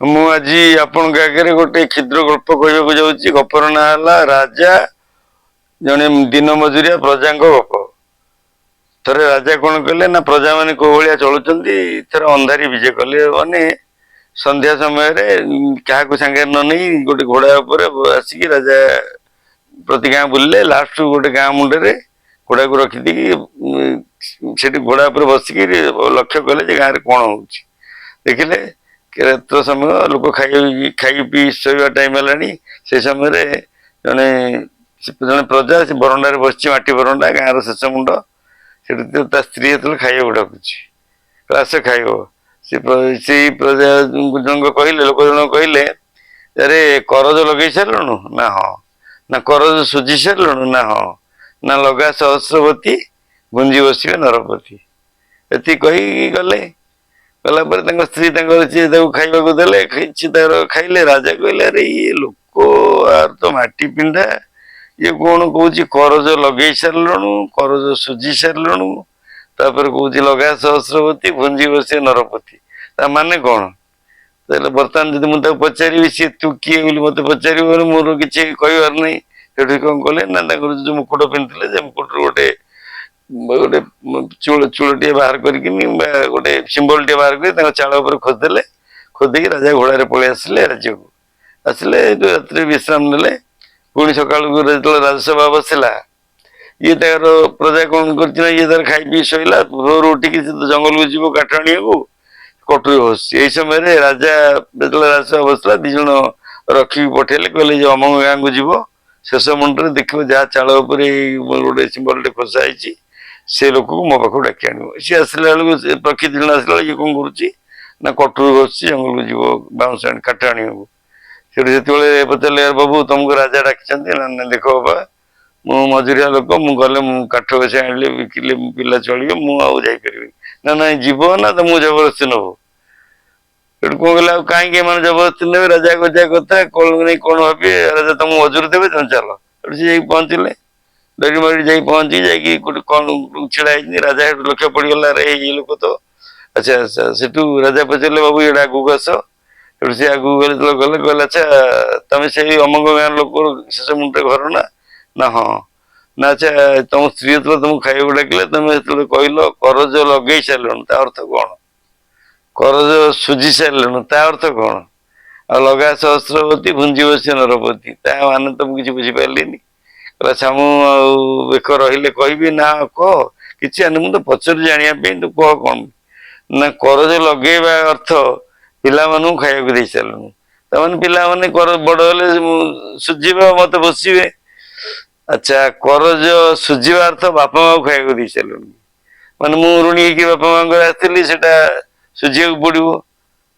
ମୁଁ ଆଜି ଆପଣଙ୍କ ଆଗରେ ଗୋଟେ କ୍ଷୁଦ୍ର ଗଳ୍ପ କହିବାକୁ ଯାଉଛି। ଗପର ନାଁ ହେଲା ରାଜା ଜଣେ ଦିନ ମଜୁରିଆ ପ୍ରଜାଙ୍କ ଗପ। ଥରେ ରାଜା କଣ କଲେ ନା, ପ୍ରଜାମାନେ କୋଉ ଭଳିଆ ଚଳୁଛନ୍ତି, ଥରେ ଅନ୍ଧାରି ବିଜେ କଲେ। ମାନେ ସନ୍ଧ୍ୟା ସମୟରେ କାହାକୁ ସାଙ୍ଗରେ ନ ନେଇ ଗୋଟେ ଘୋଡା ଉପରେ ଆସିକି ରାଜା ପ୍ରତି ଗାଁ ବୁଲିଲେ। ଲାଷ୍ଟ ଗୋଟେ ଗାଁ ମୁଣ୍ଡରେ ଘୋଡାକୁ ରଖିଦେଇକି ସେଠି ଘୋଡା ଉପରେ ବସିକି ଲକ୍ଷ୍ୟ କଲେ ଯେ ଗାଁରେ କଣ ହଉଛି। ଦେଖିଲେ ରାତ୍ର ସମୟ, ଲୋକ ଖାଇ ଖାଇ ପିଇ ଶୋଇବା ଟାଇମ ହେଲାଣି। ସେ ସମୟରେ ଜଣେ ଜଣେ ପ୍ରଜା ସେ ବରଣ୍ଡାରେ ବସିଛି, ମାଟି ବରଣ୍ଡା, ଗାଁର ଶେଷ ମୁଣ୍ଡ। ସେଠି ତା ସ୍ତ୍ରୀ ଯେତେବେଳେ ଖାଇବାକୁ ଡାକୁଛି, ଆସ ଖାଇବ। ସେ ସେଇ ପ୍ରଜା ଜଣକ କହିଲେ, ଲୋକ ଜଣକ କହିଲେ, ଆରେ କରଜ ଲଗେଇ ସାରିଲୁଣୁ? ନା ହଁ। ନା କରଜ ସୁଝି ସାରିଲୁଣୁ? ନା ହଁ। ନା ଲଗା ସହସ୍ରବତୀ, ଭୁଞ୍ଜି ବସିବେ ନରପତି। ଏତିକି କହିକି ଗଲେ। ଗଲା ପରେ ତାଙ୍କ ସ୍ତ୍ରୀ ତାଙ୍କର ସିଏ ତାକୁ ଖାଇବାକୁ ଦେଲେ, ସେ ତାର ଖାଇଲେ। ରାଜା କହିଲେ, ଆରେ ଇଏ ଲୋକ ଆର ତ ମାଟି ପିଣ୍ଡା, ଇଏ କଣ କହୁଛି କରଜ ଲଗେଇ ସାରିଲୁଣୁ, କରଜ ସୁଝି ସାରିଲୁଣୁ, ତାପରେ କହୁଛି ଲଗା ସହସ୍ରବତୀ, ଭୁଞ୍ଜି ବସିବେ ନରପତି, ତା ମାନେ କଣ? ତାହେଲେ ବର୍ତ୍ତମାନ ଯଦି ମୁଁ ତାକୁ ପଚାରିବି, ସିଏ ତୁ କିଏ ବୋଲି ମତେ ପଚାରିବ ବୋଲି ମୋର କିଛି କହିବାର ନାହିଁ। ସେଠୁ କଣ କଲେ ନା, ତାଙ୍କର ଯୋଉ ମୁକୁଟ ପିନ୍ଧିଥିଲେ, ସେ ମୁକୁଟରୁ ଗୋଟେ ଗୋଟେ ଚୂଳଟିଏ ବାହାର କରିକି ବା ଗୋଟେ ସିମ୍ବଲଟିଏ ବାହାର କରି ତାଙ୍କ ଚାଳ ଉପରେ ଖୋସିଦେଲେ। ଖୋଦିକି ରାଜା ଘୋଡାରେ ପଳେଇ ଆସିଲେ। ରାଜ୍ୟକୁ ଆସିଲେ, ଏଠୁ ରାତିରେ ବିଶ୍ରାମ ନେଲେ। ପୁଣି ସକାଳକୁ ଯେତେବେଳେ ରାଜସଭା ବସିଲା, ଇଏ ତାଙ୍କର ପ୍ରଜା କଣ କରିଛି ନା, ଇଏ ତାର ଖାଇ ପିଇ ଶୋଇଲା। ଭୋରୁ ଉଠିକି ସେ ଜଙ୍ଗଲକୁ ଯିବ କାଠ ଆଣିବାକୁ, କଟୁରୀ ବସୁଛି। ଏଇ ସମୟରେ ରାଜା ଯେତେବେଳେ ରାଜସଭା ବସିଲା, ଦି ଜଣ ରଖିକି ପଠେଇଲେ। କହିଲେ ଯେ ଅମଙ୍ଗ ଗାଁକୁ ଯିବ, ଶେଷ ମୁଣ୍ଡରେ ଦେଖିବ ଯାହା ଚାଳ ଉପରେ ଗୋଟେ ସିମ୍ବଲଟେ ଖୋସା ହେଇଛି, ସେ ଲୋକକୁ ମୋ ପାଖକୁ ଡାକି ଆଣିବ। ସିଏ ଆସିଲା ବେଳକୁ, ସେ ପକ୍ଷୀ ଦି ଜଣ ଆସିଲା ବେଳକୁ ଇଏ କଣ କରୁଛି ନା, କଟୁରୀ ବସୁଛି, ଜଙ୍ଗଲକୁ ଯିବ ବାଉଁଶ ଆଣି କାଠ ଆଣିବାକୁ। ସେଠୁ ଯେତେବେଳେ ପଚାରିଲେ, ବାବୁ ତମକୁ ରାଜା ଡାକିଛନ୍ତି। ନା ନା, ଦେଖ ବାବା, ମୁଁ ମଜୁରିଆ ଲୋକ, ମୁଁ ଗଲେ ମୁଁ କାଠ ବେଶୀ ଆଣିଲେ ବିକିଲେ ପିଲା ଚଳିବେ, ମୁଁ ଆଉ ଯାଇପାରିବିନି। ନା ନାଇଁ, ଯିବ ନା ତମକୁ ଜବରଦସ୍ତି ନବ? ସେଠୁ କଣ କହିଲେ, ଆଉ କାହିଁକି ଏମାନେ ଜବରଦସ୍ତି ନେବେ? ରାଜା ଗଜା କଥା କଣ ନେଇ କଣ ଭାବିବେ? ରାଜା ତମକୁ ମଜୁରୀ ଦେବେ, ତମେ ଚାଲ। ସେଠୁ ସେ ଯାଇକି ପହଞ୍ଚିଲେ। ଡରି ମରି ଯାଇ ପହଞ୍ଚି ଯାଇକି ଗୋଟେ କଣ ଛିଡା ହେଇଛନ୍ତି। ରାଜା ସେଠୁ ଲକ୍ଷ୍ୟ ପଡିଗଲା, ଆରେ ଏଇ ଲୋକ ତ। ଆଚ୍ଛା ଆଚ୍ଛା। ସେଠୁ ରାଜା ପଚାରିଲେ, ବାବୁ ଏଇଟା ଆଗକୁ ଆସ। ସେଠୁ ସେ ଆଗକୁ ଗଲେ। ଯେତେବେଳେ ଗଲେ, କହିଲେ, ଆଚ୍ଛା ତମେ ସେଇ ଅମଙ୍ଗ ଗାଁ ଲୋକ, ଶେଷ ମୁଣ୍ଡରେ ଘର ନା? ନା ହଁ। ନା ଆଚ୍ଛା, ତମ ସ୍ତ୍ରୀ ଯେତେବେଳେ ତମକୁ ଖାଇବାକୁ ଡାକିଲେ, ତମେ ଯେତେବେଳେ କହିଲ କରଜ ଲଗେଇ ସାରିଲୁଣୁ, ତା ଅର୍ଥ କଣ? କରଜ ସୁଝି ସାରିଲୁଣୁ, ତା ଅର୍ଥ କଣ? ଆଉ ଲଗା ସହସ୍ରବତୀ, ଭୁଞ୍ଜି ବସି ନରପତି, ତା ମାନେ ତ ମୁଁ କିଛି ବୁଝିପାରିଲିନି। କହିଲା, ଆଚ୍ଛା ମୁଁ ଆଉ ବେକ ରହିଲେ କହିବି। ନା କହ, କିଛି ଆନି, ମୁଁ ତ ପଚାରୁ ଜାଣିବା ପାଇଁ, ତୁ କହ କଣ। ନା କରଜ ଲଗେଇବା ଅର୍ଥ ପିଲାମାନଙ୍କୁ ଖାଇବାକୁ ଦେଇ ସାରିଲୁଣୁ, ତାମାନେ ପିଲାମାନେ କର ବଡ ହେଲେ ସୁଝିବେ, ମତେ ବସିବେ। ଆଚ୍ଛା, କରଜ ସୁଝିବା ଅର୍ଥ ବାପା ମାକୁ ଖାଇବାକୁ ଦେଇ ସାରିଲୁଣି, ମାନେ ମୁଁ ଋଣୀ ହେଇକି ବାପା ମାଙ୍କର ଆସିଥିଲି, ସେଟା ସୁଝିବାକୁ ପଡିବ।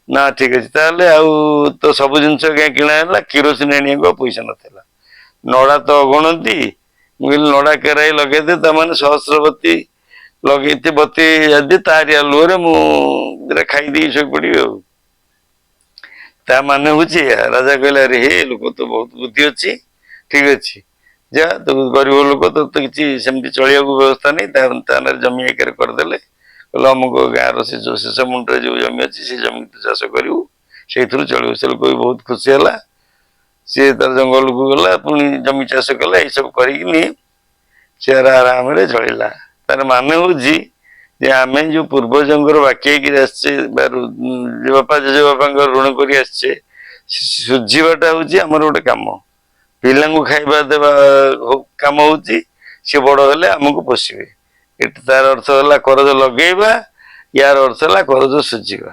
ନା ଠିକ ଅଛି ତାହେଲେ। ଆଉ ତ ସବୁ ଜିନିଷ କାଇଁ କିଣା ହେଲା, କିରୋସିନ ଆଣିବାକୁ ଆଉ ପଇସା ନଥିଲା, ନଡା ତ ଅଗଣନ୍ତି। ମୁଁ କହିଲି ନଡା କେରାଇ ଲଗେଇଦେ, ତାମାନେ ସହସ୍ରବତୀ ଲଗେଇତେ ବତୀ ଯଦି ତାରି ଆଲୁଅରେ ମୁଁ ଦିଟା ଖାଇଦେଇ ଶୋଇପଡିବି। ଆଉ ତା ମାନେ ହଉଛି ଏଇଆ। ରାଜା କହିଲେ, ଆରେ ହେ, ଲୋକ ତ ବହୁତ ବୁଦ୍ଧି ଅଛି, ଠିକ ଅଛି ଯା। ତୁ ଗରିବ ଲୋକ, ତୋର ତ କିଛି ସେମିତି ଚଳିବାକୁ ବ୍ୟବସ୍ଥା ନାହିଁ। ତା ନାଁରେ ଜମି ଏକରେ କରିଦେଲେ। କହିଲେ, ଅମୁକ ଗାଁର ସେ ଯୋଉ ଶେଷ ମୁଣ୍ଡରେ ଯୋଉ ଜମି ଅଛି, ସେ ଜମି ତୁ ଚାଷ କରିବୁ, ସେଇଥିରୁ ଚଳିବୁ। ସେ ଲୋକ ବି ବହୁତ ଖୁସି ହେଲା। ସିଏ ତାର ଜଙ୍ଗଲକୁ ଗଲା, ପୁଣି ଜମି ଚାଷ କଲା। ଏଇସବୁ କରିକିନି ସେ ଆରାମରେ ଚଳିଲା। ତାର ମାନେ ହଉଛି ଯେ ଆମେ ଯୋଉ ପୂର୍ବଜଙ୍କର ବାକି ହେଇକିରି ଆସିଛେ ବା ବାପା ଜେଜେବାପାଙ୍କର ଋଣ କରି ଆସିଛେ, ସୁଝିବାଟା ହଉଛି ଆମର ଗୋଟେ କାମ। ପିଲାଙ୍କୁ ଖାଇବା ଦେବା କାମ ହଉଛି, ସିଏ ବଡ ହେଲେ ଆମକୁ ପୋଷିବେ। ଏଠି ତାର ଅର୍ଥ ହେଲା କରଜ ଲଗେଇବା, ୟାର ଅର୍ଥ ହେଲା କରଜ ସୁଝିବା।